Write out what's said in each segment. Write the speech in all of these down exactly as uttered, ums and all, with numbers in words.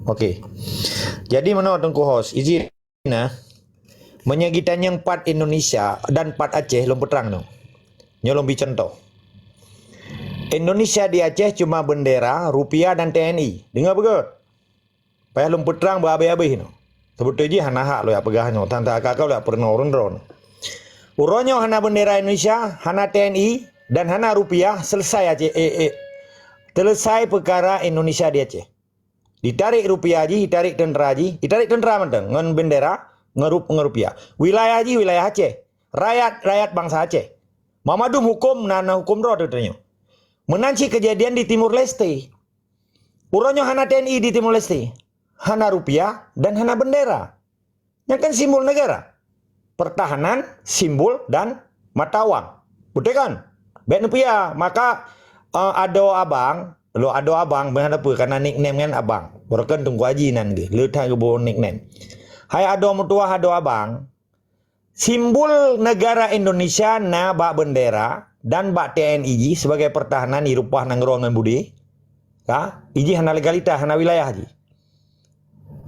Oke. Jadi meunoe Teungku Hos, izin nah. Meunyoe geutanyoe pat Indonesia dan pat Aceh lôn peutrang nyoe. Nyoe lôn bi contoh. Indonesia di Aceh cuma bendera, rupiah dan T N I. Dengar beugét. Payah lôn peutrang beuhabéh-habéh nyoe. Seubeutoi jih hana hak lôn jak peugah nyoe, tan-tan ka lôn jak peurunoe ureuëng droe. Uroe nyoe hana bendera Indonesia, hana T N I dan hana rupiah, selesai Aceh, eh, eh, selesai peukara Indonesia di Aceh. Ditarék rupiah jih, ditarék teuntra jih, ditarék teuntra mantong ngon bendera, ngon rup-, ngon rupiah. Wilayah jih wilayah Aceh. Rakyat, rakyat bansa Aceh. Mamandum huköm na, na huköm droe teutanyoe. Meunan cit keujadian di Timor Leste. Uroe nyoe hana T N I di Timor Leste, hana rupiah dan hana bendera. Nyan kan simbol negara. Pertahanan, simbol dan mata uang. Beutôi kan? Bék neupia, maka, eh, adoe abang, lo adoe abang, meuhana peue, karena nickname nyan abang. Baroekon Teungku Aji nan geuh, le that geuboh nickname. Hai adoe meutuwah, adoe abang, simbol negara Indonesia na bak bendera dan bak T N I jih sebagai pertahanan i rumpah nanggroe ngon budé. Ka? Ijih hana legalitas, hana wilayah jih.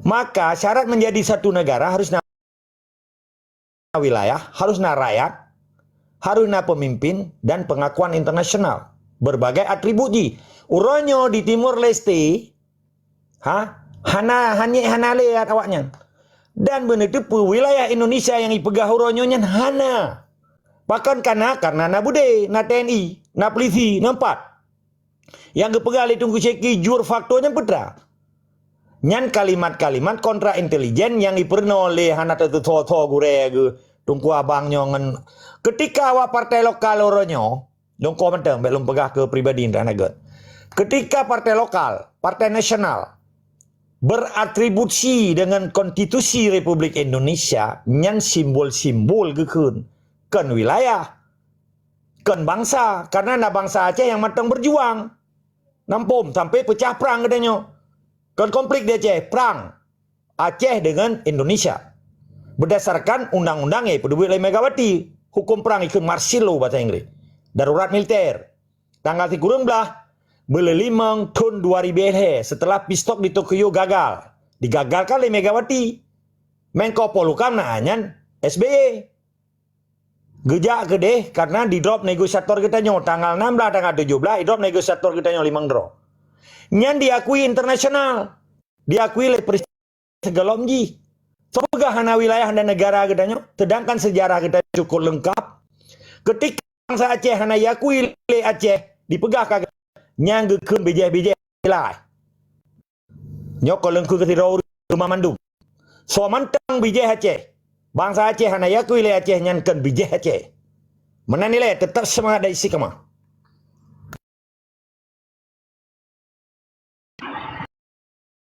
Maka syarat menjadi satu negara harus na wilayah, harus na rakyat, harus na pemimpin dan pengakuan internasional. Berbagai atribut jih. Uroe nyoe di Timor Leste, ha, hana, hanyek hana lé awaknyan. Dan beuneuteupeu wilayah Indonesia nyang ipeugah uroe nyoe nyan hana. Pakon kana, karena na budé, na T N I, na polisi, na pat. Nyang geupeugah lé Teungku Syeki jur fakta nyan peue teuma. Nyan kalimat-kalimat kontra intelijen nyang ipeurunoe lé hana teutho-tho gurée geuh Teungku Abang nyoe ngon, ketika awak partai lokal uroe nyoe, lôn koh mantong, bék lôn peugah keu pribadi ndak na gét. Ketika partai lokal, partai nasional, beratribusi dengan konstitusi Republik Indonesia, nyan simbol-simbol geukheun, kon wilayah, kon bansa, karena na bansa Aceh nyang mantong berjuang. Nampom sampai pecah prang geutanyoe. Kon konflik di Aceh, prang Aceh dengan Indonesia. Berdasarkan undang-undang nyang ipeuduek lé Megawati, hukum perang ikheun martial law bahasa Inggris. Darurat militer. Tanggal sikureueng blah buleuen limong thon dua ribu lhée, setelah peace talk di Tokyo gagal. Digagalkan lé Megawati. Menko Polhukam na nyan S B Y. Geujak keudeh karena didrop negosiator geutanyoe tanggal enam belas, tanggal tujuh belas, didrop negosiator geutanyoe limong droe. Nyan diakui internasional, diakui lé presiden sigohlom jih. Soe peugah hana wilayah dan negara geutanyoe, sedangkan sejarah geutanyoe cukup lengkap. Ketika bansa Aceh hana diakui lé Aceh, dipeugah ka nyan geukheun bijéh-bijéh lai. Nyoe kon leungkeu keu sidroe ureuëng mandum. Soe mantong bijéh Aceh, bansa Aceh hana diakui lé Aceh nyan kon bijéh Aceh. Meunan ilée, teutap seumangat dan istiqamah.